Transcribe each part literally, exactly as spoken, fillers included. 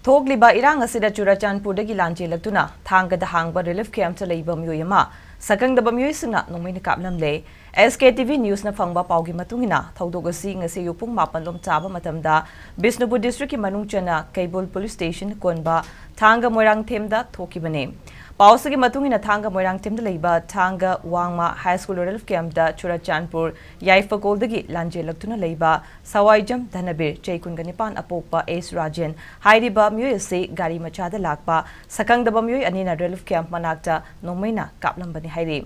ꯊꯣꯛꯂꯤꯕ ꯏꯔꯥꯡ ꯑꯁꯤꯗ ꯆꯨꯔꯆꯥꯟꯄꯨꯔꯗꯒꯤ ꯂꯥꯟꯖꯦꯜꯂꯛꯇꯨꯅ ꯊꯥꯡꯒꯗ ꯍꯥꯡꯕ ꯔꯤꯂꯤꯐ ꯀꯦꯝꯞꯇ ꯂꯩꯕ ꯃꯤꯑꯣꯏ ꯑꯃ ꯁꯛꯈꯪꯗꯕ ꯃꯤꯑꯣꯏꯁꯤꯡꯅ ꯅꯣꯡꯃꯩꯅ ꯀꯥꯞꯂꯝꯂꯦ꯫ ꯑꯦꯁ ꯀꯦ ꯇꯤ ꯚꯤ ꯅ꯭ꯌꯨꯁꯅ ꯐꯪꯕ ꯄꯥꯎꯒꯤ ꯃꯇꯨꯡ ꯏꯟꯅ, ꯊꯧꯗꯣꯛ ꯑꯁꯤ ꯉꯁꯤ ꯑꯌꯨꯛ ꯄꯨꯡ ꯃꯥꯄꯟ ꯂꯣꯝ ꯇꯥꯕ ꯃꯇꯝꯗ ꯕꯤꯁꯅꯨꯄꯨꯔ ꯗꯤꯁꯇ꯭ꯔꯤꯛꯀꯤ ꯃꯅꯨꯡ ꯆꯟꯅ ꯀꯩꯕꯨꯜ ꯄꯨꯂꯤꯁ ꯁ꯭ꯇꯦꯁꯟ ꯀꯣꯟꯕ ꯊꯥꯡꯒ ꯃꯣꯏꯔꯥꯡꯊꯦꯝꯗ ꯊꯣꯛꯈꯤꯕꯅꯤ꯫ ꯄꯥꯎ ꯑꯁꯤꯒꯤ ꯃꯇꯨꯡ ꯏꯟꯅ, ꯊꯥꯡꯒ ꯃꯣꯏꯔꯥꯡꯊꯦꯝꯗ ꯂꯩꯕ ꯊꯥꯡꯒ ꯋꯥꯡꯃ ꯍꯥꯏ ꯁ꯭ꯀꯨꯜ ꯔꯤꯂꯤꯐ ꯀꯦꯝꯞꯇ ꯆꯨꯔꯆꯥꯟꯄꯨꯔ ꯌꯥꯏꯐꯀꯣꯜꯗꯒꯤ ꯂꯥꯟꯖꯦꯜꯂꯛꯇꯨꯅ ꯂꯩꯕ ꯁꯋꯥꯏꯖꯝ ꯙꯅꯕꯤꯔ, ꯆꯍꯤ ꯀꯨꯟꯒ ꯅꯤꯄꯥꯟ ꯑꯄꯣꯛꯄ ꯑꯦꯁ ꯔꯥꯖꯦꯟ ꯍꯥꯏꯔꯤꯕ ꯃꯤꯑꯣꯏ ꯑꯁꯤ ꯒꯥꯔꯤ ꯃꯆꯥꯗ ꯂꯥꯛꯄ ꯁꯛꯈꯪꯗꯕ ꯃꯤꯑꯣꯏ ꯑꯅꯤꯅ ꯔꯤꯂꯤꯐ ꯀꯦꯝꯞ ꯃꯅꯥꯛꯇ ꯅꯣꯡꯃꯩꯅ ꯀꯥꯞꯂꯝꯕꯅꯤ ꯍꯥꯏꯔꯤ꯫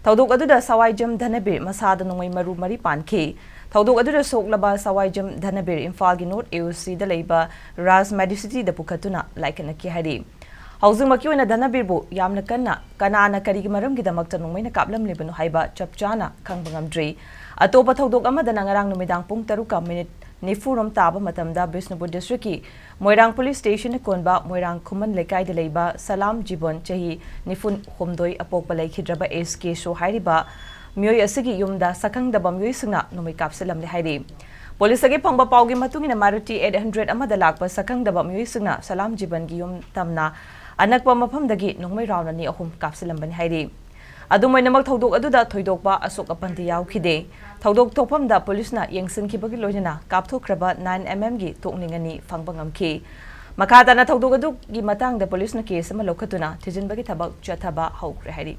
ꯊꯧꯗꯣꯛ ꯑꯗꯨꯗ ꯁꯋꯥꯏꯖꯝ ꯙꯅꯕꯤꯔ ꯃꯁꯥꯗ ꯅꯣꯡꯃꯩ ꯃꯔꯨ ꯃꯔꯤ ꯄꯥꯟꯈꯤ꯫ ꯊꯧꯗꯣꯛ ꯑꯗꯨꯗ ꯁꯣꯛꯂꯕ ꯁꯋꯥꯏꯖꯝ ꯙꯅꯕꯤꯔ ꯏꯝꯐꯥꯜꯒꯤ ꯅꯣꯔꯠ ꯑꯦ ꯑꯣ ꯁꯤꯗ ꯂꯩꯕ ꯔꯥꯖ ꯃꯦꯗꯤꯁꯤꯇꯤꯗ ꯄꯨꯈꯠꯇꯨꯅ ꯂꯥꯏꯀꯠꯅꯈꯤ ꯍꯥꯏꯔꯤ꯫ ꯍꯧꯖꯤꯛꯃꯛꯀꯤ ꯑꯣꯏꯅ ꯙꯅꯕꯤꯔꯕꯨ ꯌꯥꯝꯅ ꯀꯟꯅ ꯀꯅꯥꯅ ꯀꯔꯤꯒꯤ ꯃꯔꯝꯒꯤꯗꯃꯛꯇ ꯅꯣꯡꯃꯩꯅ ꯀꯥꯞꯂꯝꯂꯤꯕꯅꯣ ꯍꯥꯏꯕ ꯆꯞ ꯆꯥꯅ ꯈꯪꯕ ꯉꯝꯗ꯭ꯔꯤ꯫ ꯑꯇꯣꯞꯄ ꯊꯧꯗꯣꯛ ꯑꯃꯗꯅ ꯉꯔꯥꯡ ꯅꯨꯃꯤꯗꯥꯡ ꯄꯨꯡ ꯇꯔꯨꯛꯀ ꯃꯤꯅꯤꯠ ꯅꯤꯐꯨ ꯔꯣꯝ ꯇꯥꯕ ꯃꯇꯝꯗ ꯕꯤꯁꯅꯨꯄꯨꯔ ꯗꯤꯁꯇ꯭ꯔꯤꯛꯀꯤ ꯃꯣꯏꯔꯥꯡ ꯄꯨꯂꯤꯁ ꯁ꯭ꯇꯦꯁꯟꯗ ꯀꯣꯟꯕ ꯃꯣꯏꯔꯥꯡ ꯈꯨꯃꯟ ꯂꯩꯀꯥꯏꯗ ꯂꯩꯕ ꯁꯂꯥꯝ ꯖꯤꯕꯣꯟ, ꯆꯍꯤ ꯅꯤꯐꯨ ꯍꯨꯝꯗꯣꯏ ꯑꯄꯣꯛꯄ ꯂꯩꯈꯤꯗ꯭ꯔꯕ ꯑꯦꯁ ꯀꯦ ꯁꯣ ꯍꯥꯏꯔꯤꯕ ꯃꯤꯑꯣꯏ ꯑꯁꯤꯒꯤ ꯌꯨꯝꯗ ꯁꯛꯈꯪꯗꯕ ꯃꯤꯑꯣꯏꯁꯤꯡꯅ ꯅꯣꯡꯃꯩ ꯀꯥꯞꯁꯤꯜꯂꯝꯂꯦ ꯍꯥꯏꯔꯤ꯫ ꯄꯨꯂꯤꯁꯇꯒꯤ ꯐꯪꯕ ꯄꯥꯎꯒꯤ ꯃꯇꯨꯡ ꯏꯟꯅ, ꯃꯥꯔꯨꯇꯤ ꯑꯩꯠ ꯍꯟꯗ꯭ꯔꯦꯠ ꯑꯃꯗ ꯂꯥꯛꯄ ꯁꯛꯈꯪꯗꯕ ꯃꯤꯑꯣꯏꯁꯤꯡꯅ ꯁꯂꯥꯝ ꯖꯤꯕꯟꯒꯤ ꯌꯨꯝ ꯇꯝꯅ ꯑꯅꯛꯄ ꯃꯐꯝꯗꯒꯤ ꯅꯣꯡꯃꯩ ꯔꯥꯎꯟ ꯑꯅꯤ ꯑꯍꯨꯝ ꯀꯥꯞꯁꯤꯜꯂꯝꯕꯅꯤ ꯍꯥꯏꯔꯤ꯫ ꯑꯗꯨꯝ ꯑꯣꯏꯅꯃꯛ, ꯊꯧꯗꯣꯛ ꯑꯗꯨꯗ ꯊꯣꯏꯗꯣꯛꯄ ꯑꯁꯣꯛ ꯑꯄꯟꯗꯤ ꯌꯥꯎꯈꯤꯗꯦ꯫ ꯊꯧꯗꯣꯛ ꯊꯣꯛꯐꯝꯗ ꯄꯨꯂꯤꯁꯅ ꯌꯦꯡꯁꯤꯟꯈꯤꯕꯒꯤ ꯂꯣꯏꯅꯅ ꯀꯥꯞꯊꯣꯛꯈ꯭ꯔꯕ ꯅꯥꯏꯟ ꯑꯦꯝ ꯑꯦꯝꯒꯤ ꯇꯣꯛꯅꯤꯡ ꯑꯅꯤ ꯐꯪꯕ ꯉꯝꯈꯤ꯫ ꯃꯈꯥ ꯇꯥꯅ ꯊꯧꯗꯣꯛ ꯑꯗꯨꯒꯤ ꯃꯇꯥꯡꯗ ꯄꯨꯂꯤꯁꯅ ꯀꯦꯁ ꯑꯃ ꯂꯧꯈꯠꯇꯨꯅ ꯊꯤꯖꯤꯟꯕꯒꯤ ꯊꯕꯛ ꯆꯠꯊꯕ ꯍꯧꯈ꯭ꯔꯦ ꯍꯥꯏꯔꯤ꯫